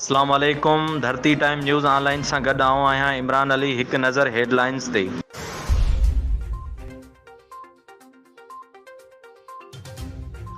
اسلام عليڪم ڌرتي ٽائيم نيوز آن لائين سان گڏ آئون آهيان عمران علي هڪ نظر هيڊ لائنز تي.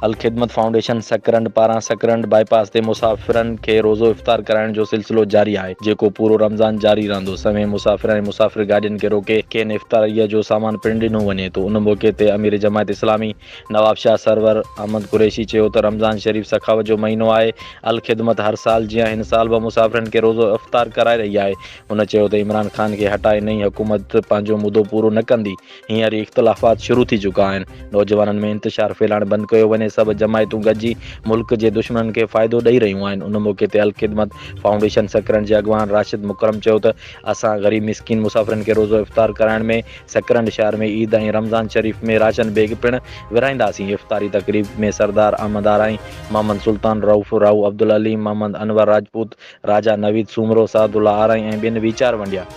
الخدمت فائونڊيشن سڪرنڊ پاران سڪرنڊ بائي پاس تي مسافرن کي روزو افطار ڪرائڻ جو سلسلو جاري آهي جيڪو پورو رمضان جاري رهندو سوين مسافر ۽ مسافر گاڏين کي روڪي کين افطاريء جو سامان پڻ ڏنو وڃي ٿو ان موقعي تي امير جماعت اسلامي نوابشاهه سرور احمد قريشي چيو ته رمضان شريف سخاوت جو مهينو آهي، الخدمت هر سال جيان هن سال به مسافرن کي روزو افطار ڪرائي رهي آهي. هن چيو ته عمران خان کي هٽائي نئين حڪومت پنهنجو مدو پورو نه ڪندي، هينئر ئي اختلافات شروع ٿي چڪا آهن، نوجوانن ۾ انتشار ڦهلائڻ بند ڪيو وڃي، سڀ جماعتون گڏجي ملڪ جي دشمنن کي فائدو ڏئي رهيون آهن. ان موقعي تي الخدمت فائونڊيشن سڪرنڊ جي اڳواڻ راشد مڪرم چيو ته اسان غريب مسڪين مسافرن کي روزو افطار ڪرائڻ ۾ سڪرنڊ شهر ۾ عيد ۽ رمضان شريف ۾ راشن بيگ پڻ ورهائينداسين. افطاري تقريب ۾ سردار احمد آرائين، محمد سلطان، رئوف راهو، عبدالعليم، محمد انور راجپوت، راجا نويد سومرو، سعد الله آرائين ۽ ٻين ويچار ونڊيا.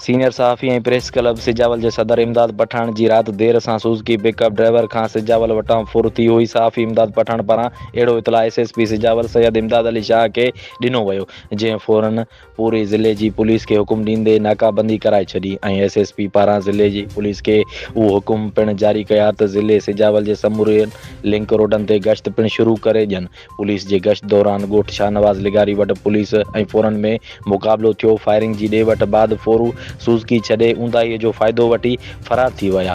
سينيئر صحافي ۽ پريس ڪلب سجاول جي صدر امداد پٺاڻ جي رات دير سان سوزڪي پڪ اپ ڊرائيور کان سجاول وٽان ڦر ٿي هئي. صحافي امداد پٺاڻ پاران اهڙو اطلاع S S P Sujawal Syed Imdad Ali Shah کي ڏنو ويو، جنهن فورن پوري ضلعي جي پوليس کي حڪم ڏيندي ناڪابندي ڪرائي ڇڏي ۽ ايس ايس پي پاران ضلعي جي پوليس کي اهو حڪم پڻ جاري ڪيا ته ضلعي سجاول جي سمورين لنڪ روڊن تي گشت پڻ شروع ڪري ڏين. پوليس جي گشت دوران ڳوٺ شاهنواز لغاري وٽ پوليس ۽ ڦورن ۾ مقابلو ٿيو، فائرنگ جي ڏي وٺ بعد ڦورو سوزڪي ڇڏي اونداهي جو فائدو وٺي فرار ٿي ويا.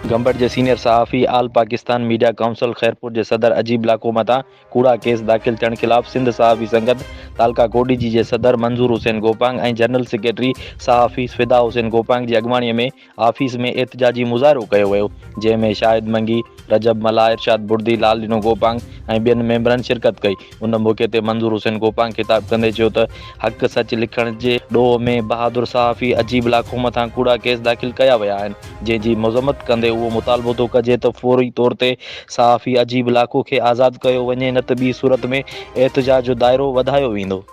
گمبٽ جي سينيئر صحافي آل پاڪستان ميڊيا ڪائونسل خيرپور جي صدر عجيب لاکو مٿان ڪوڙا ڪيس داخل ٿيڻ خلاف سنڌ صحافي سنگت تعلقه ڪوٽڏيجي جي صدر منظور حسين گوپانگ ۽ جنرل سيڪريٽري صحافي فدا حسين گوپانگ جي اڳواڻي ۾ آفيس ۾ احتجاجي مظاهرو ڪيو ويو جنهن ۾ شاهد منگي، رجب ملاح، ارشاد بڙدي، لال ڏنو گوپانگ ۽ ٻين ميمبرن شرڪت ڪئي. ان موقعي تي منظور حسين گوپانگ خطاب ڪندي چيو ته حق سچ لکڻ جي ڏوهه ۾ بهادر صحافي عجيب لاکو مٿان ڪوڙا ڪيس داخل ڪيا ويا آهن جنهن جي مذمت ڪندي اهو مطالبو ٿو ڪجي ته فوري طور تي صحافي عجيب لاکو کي آزاد ڪيو وڃي نه ته ٻي صورت ۾ احتجاج جو دائرو وڌايو ويندو.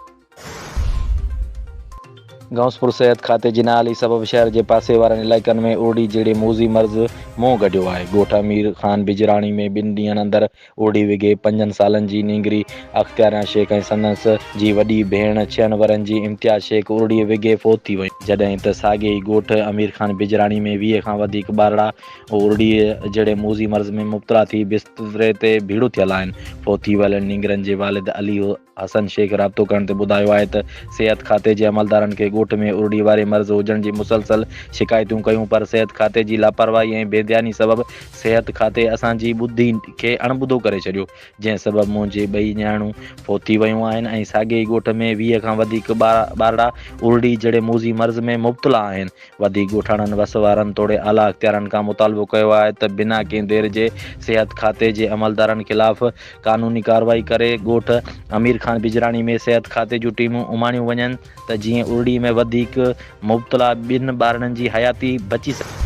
گئونسپور صحت کاتي جي نااهلي سبب شهر جي پاسي وارن علائقن ۾ ارڙي جهڙي موذي مرض منهن ڪڍيو آهي. ڳوٺ امير خان بجراڻي ۾ ٻن ڏينهن اندر ارڙي وگهي پنجن سالن جي نينگري اختياريان شيخ ۽ سندس جي وڏي ڀيڻ ڇهن ورهين جي امتياز شيخ ارڙي وگهي فوت ٿي ويون. جڏهن ته ساڳئي ئي ڳوٺ امير خان بجراڻي ۾ 20 کان وڌيڪ ٻارڙا ارڙي جهڙي موذي مرض ۾ مبتلا ٿي بستري تي ڀيڙو ٿيل آهن. فوت ٿي ويل نينگرن جي والد علي حسن شيخ رابطو ڪرڻ تي ٻڌايو آهي ته صحت کاتي جي عملدارن کي ڳوٺ ۾ ارڙي واري مرض هجڻ جي مسلسل شڪايتون ڪيون پر صحت کاتي جي لاپرواهي ۽ بي ڌياني سبب صحت کاتي اسان جي ٻڌي کي اڻٻڌو ڪري ڇڏيو جنهن سبب منهنجي ٻئي نياڻيون فوت ٿي ويون آهن ۽ ساڳئي ئي ڳوٺ ۾ 20 کان وڌيڪ ٻارڙا ارڙي جهڙي موذي مرض ۾ مبتلا آهن. وڌيڪ ڳوٺاڻن وس وارن توڙي اعليٰ اختيارن کان مطالبو ڪيو آهي ته بنا ڪنهن دير جي صحت کاتي جي عملدارن خلاف قانوني ڪارروائي ڪري ڳوٺ امير خان بجراڻي ۾ صحت کاتي جون ٽيمون اماڻيون وڃن ته جيئن ارڙي ۾ وڌيڪ مبتلا ٻن ٻارڙن جي حياتي بچي سگهي.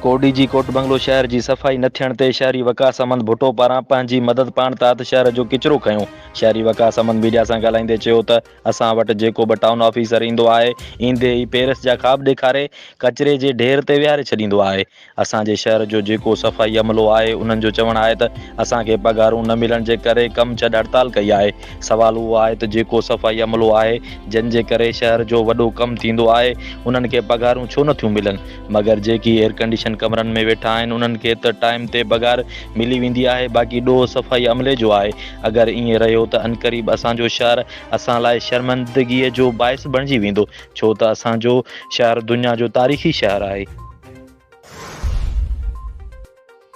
ڪوڏيجي ڪوٽ بنگلو شهر جي صفائي نه ٿيڻ تي شهري وقاص احمد ڀٽو پاران پنهنجي مدد پاڻ تحت شهر جو ڪچرو کنيو. شهري وقاص احمد ميڊيا سان ڳالهائيندي چيو ته اسان وٽ جيڪو به ٽائون آفيسر ايندو آهي ايندي ئي پيرس جا خواب ڏيکاري ڪچري جي ڍير تي ويهاري ڇڏيندو آهي. اسان جي شهر جو جيڪو صفائي عملو آهي انهن جو چوڻ آهي ته اسان کي پگهارون نه ملڻ جي ڪري ڪم ڇڏ هڙتال ڪئي آهي. سوال اهو آهي ته جيڪو صفائي عملو آهي جن جي ڪري شهر جو وڏو ڪم ٿيندو آهي انهن کي پگهارون ڇو نٿيون ملن مگر جيڪي ايئرڪنڊيشن ڪمرن ۾ ويٺا آهن انهن کي ته ٽائيم تي پگهار ملي ويندي آهي باقي ڏوهه صفائي عملي جو آهي اگر ائين رهيو ته عنقريب اسان جو شهر اسان لاء شرمندگيء جو باعث بڻجي ويندو ڇو ته اسان جو شهر دنيا جو تاريخي شهر آهي.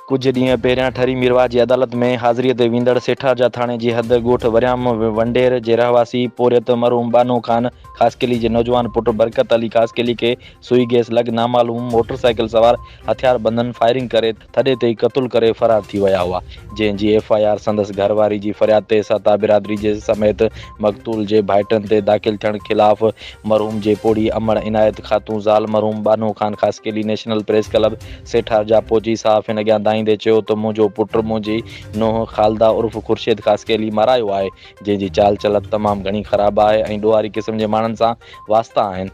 ڪجهه ڏينهن پهريان ٺري ميرواهه جي عدالت ۾ حاضريء تي ويندڙ سيٺارجا ٿاڻي جي حد ڳوٺ وريام ونڊير جي رهواسي پورهيت مرحوم ٻانهو خان خاصخيلي جي نوجوان پٽ برڪت علي خاصخيلي کي سوئي گئس لڳ نامعلوم موٽر سائيڪل سوار هٿياربندن فائرنگ ڪري ٿڏي تي ئي قتل ڪري فرار ٿي ويا هئا جنهن جي ايف I R سندس گهر واري جي فرياد تي ساتا برادري جي سميت مقتول جي ڀائٽن تي داخل ٿيڻ خلاف مرحوم جي پوڙهي امڙ عنايت خاتون زال مرحوم Banho Khan Khaskheli national press club Setharja پهچي صحافين اڳيان دانهين. دانهيندي چيو ته منهنجو پٽ منهنجي نونهن خالده عرف خورشيد خاصخيلي مارايو آهي جنهن جي چال چلت تمام گهڻي خراب آهي ۽ ڏوهاري قسم جي ماڻهن سان واسطا آهن.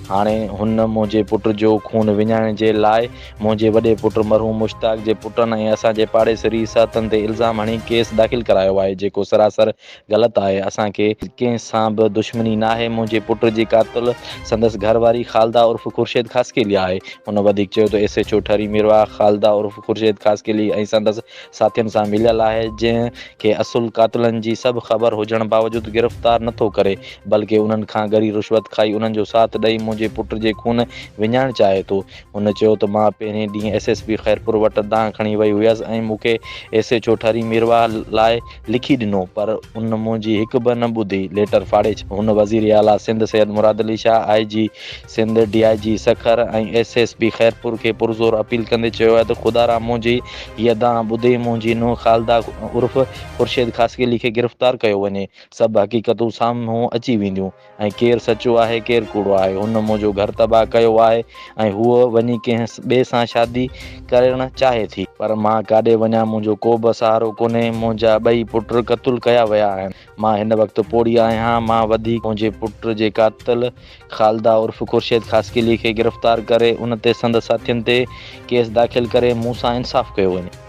هاڻي هن منهنجي پٽ جو خون وڃائڻ جي لاء منهنجي وڏي پٽ مرحوم مشتاق جي پٽن ۽ اسان جي پاڙيسري سهتن تي الزام هڻي ڪيس داخل ڪرايو آهي جيڪو سراسر غلط آهي اسان کي ڪنهن سان به دشمني ناهي منهنجي پٽ جي قاتل سندس گهر واري خالده عرف خورشيد خاصخيلي آهي هن وڌيڪ چيو ته S H O Thari Mirwah Khalida عرف خورشيد خاصخيلي ۽ سندس ساٿين سان مليل آهي جنهن کي اصل قاتلن جي سڀ خبر هجڻ باوجود گرفتار نه ٿو ڪري بلڪه انهن کان ڳري رشوت کائي انهن جو ساٿ ڏئي منهنجي پٽ جي خون وڃائڻ چاهي ٿو. هن چيو ته مان پهرين ڏينهن ايس ايس پي خيرپور وٽ دانهن کڻي وئي هيس ۽ مون کي S H O Thari Mirwah لاء لکي ڏنو پر ان منهنجي هڪ به نه ٻڌي ليٽر ڦاڙي ڇڏيو. هن وزير اعليٰ Sindh Syed Murad Ali Shah, I G Sindh, D I G Sukkur ۽ S S P Khairpur کي پرزور اپيل ڪندي چيو آهي ته خدارا منهنجي هيء دانهن ٻڌي منهنجي نونهن خالده عرف خورشيد خاصخيلي کي گرفتار ڪيو وڃي. سڀ حقيقتون سامهون اچي وينديون ۽ ڪير سچو آهي ڪير ڪوڙو آهي. هن منهنجو گهر تباهه ڪيو آهي ۽ هوء وڃي ڪنهن ٻئي سان شادي ڪرڻ چاهي ٿي. پر مان ڪاڏي وڃان منهنجو ڪوبه سهارو ڪونهي. منهنجا ٻئي پٽ قتل ڪيا ويا آهن. مان هن وقت پوڙهي آهيان. مان وڌيڪ منهنجي پٽ جي قاتل خالده عرف خورشيد خاصخيلي کي گرفتار ڪري ان تي سندس ساٿين تي ڪيس داخل ڪري مون سان انصاف ڪيو وڃي.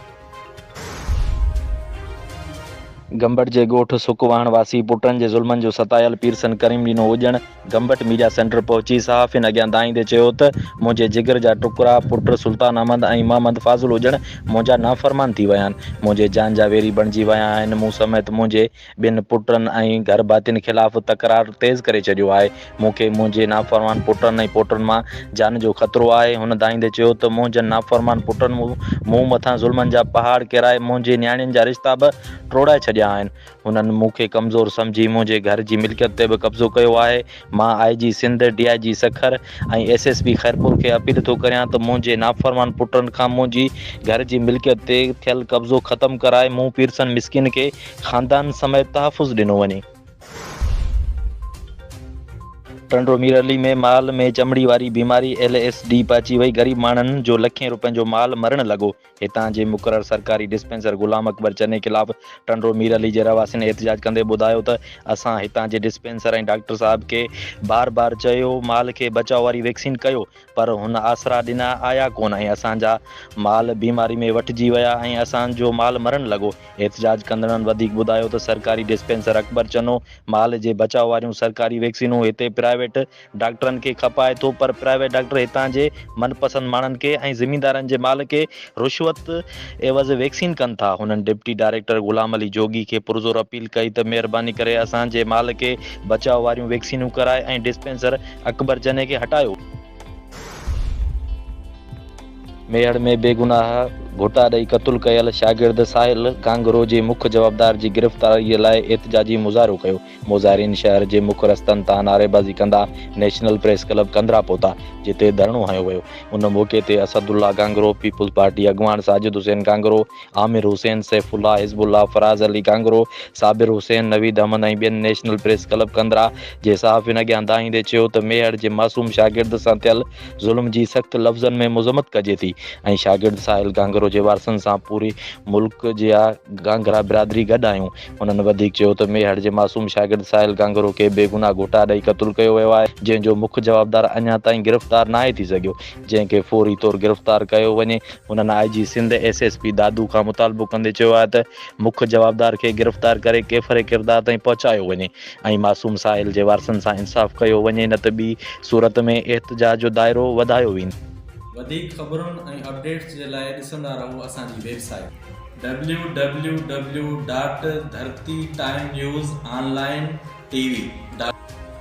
گمبٽ جي ڳوٺ سڪ واهڻ واسي پٽن جي ظلمن جو ستايل پيرسن ڪريم ڏنو اڄڻ گمبٽ ميڊيا سينٽر پهچي صحافين اڳيان دانهيندي چيو ته منهنجي جگر جا ٽڪرا پٽ سلطان احمد ۽ محمد فاضل اڄڻ منهنجا نافرمان ٿي ويا آهن منهنجي جان جا ويري بڻجي ويا آهن مون سميت منهنجي ٻن پٽن ۽ گهر ڀاتين خلاف تڪرار تيز ڪري ڇڏيو آهي. مون کي منهنجي نافرمان پٽن ۽ پوٽن مان جان جو خطرو آهي. هن دانهيندي چيو ته منهنجن نافرمان پٽن مون مٿان ظلمن جا پهاڙ ڪيرائي منهنجي نياڻين جا رشتا به ٽوڙائي ڇڏيا آهن. هنن مون کي ڪمزور سمجهي منهنجي گهر جي ملڪيت تي به قبضو ڪيو آهي. مان I G Sindh, D I G Sukkur ۽ S S P Khairpur کي اپيل ٿو ڪريان ته منهنجي نافرمان پٽن کان منهنجي گهر جي ملڪيت تي ٿيل قبضو ختم ڪرائي مون پيرسن مسڪين کي خاندان سميت تحفظ ڏنو وڃي. ٽنڊو مير علي ۾ مال ۾ چمڙي واري بيماري ايل ايس ڊي پهچي وئي، غريب ماڻهن جو لکين روپين جو مال مرڻ لڳو، هتان جي مقرر سرڪاري ڊسپينسر غلام اڪبر چني خلاف ٽنڊو مير علي جي رهواسين احتجاج ڪندي ٻڌايو ته اسان هتان جي ڊسپينسر ۽ ڊاڪٽر صاحب کي بار بار چيو مال کي بچاء واري ويڪسين ڪيو پر هن آسرا ڏنا آيا ڪونه ۽ اسان جا مال بيماري ۾ وٺجي ويا ۽ اسان جو مال مرڻ لڳو. احتجاج ڪندڙن وڌيڪ ٻڌايو ته سرڪاري ڊسپينسر اڪبر چنو مال جي بچاء واريون سرڪاري ويڪسينون هتي پرائيويٽ ڊاڪٽرن کي کپائي ٿو پر پرائيويٽ ڊاڪٽر هتان جي من پسند ماڻهن کي ۽ زميندارن جي مال کي رشوت عيوض ويڪسين ڪن ٿا. هنن ڊپٽي ڊائريڪٽر غلام علي جوڳي کي پرزور اپيل ڪئي ته مهرباني ڪري اسان جي مال کي بچاء واريون ويڪسينون ڪرائي ۽ ڊسپينسر اڪبر چني کي هٽايو. ميهڙ ۾ بيگناهه گهوٽا ڏئي قتل ڪيل شاگرد ساحل گهانگهرو جي مک جوابدار جي گرفتاري لاء احتجاجي مظاهرو ڪيو. مظاهرين شهر جي مک رستن تان نعريبازي ڪندا نيشنل پريس ڪلب ڪنڌرا پهتا، جتي ڌرڻو هنيو ويو. ان موقعي تي اسد الله گهانگهرو، پيپلز پارٽي اڳواڻ ساجد حسين گهانگهرو، عامر حسين، سيف الله، حزب الله، فراز علي گهانگهرو، صابر حسين، نويد احمد ۽ ٻين نيشنل پريس ڪلب ڪنڌرا جي صحافين اڳيان دانهيندي چيو ته ميهڙ جي معصوم شاگرد سان ٿيل ظلم جي سخت لفظن ۾ مذمت ڪجي ٿي ۽ شاگرد ساحل گهانگهرو جي وارثن سان پوري ملڪ جيا گهانگهرا برادري گڏ آهيون. هنن وڌيڪ چيو ته ميهڙ جي معصوم شاگرد ساحل گهانگهرو کي بيگناهه گهوٽا ڏئي قتل ڪيو ويو آهي جنهن جو مک جوابدار اڃا تائين گرفتار ناهي ٿي سگهيو جنهن کي فوري طور گرفتار ڪيو وڃي. هنن I G Sindh, S S P Dadu کان مطالبو ڪندي چيو آهي ته مک جوابدار کي گرفتار ڪري ڪيفر ڪردار تائين پهچايو وڃي ۽ معصوم ساحل جي وارثن سان انصاف ڪيو وڃي نه ته ٻي صورت ۾ احتجاج جو دائرو وڌايو ويندو. وڌيڪ خبرن ۽ اپڊيٽس جي لاء ڏسندا رهو اسان جي website. W W W dot Dharti time news online T V.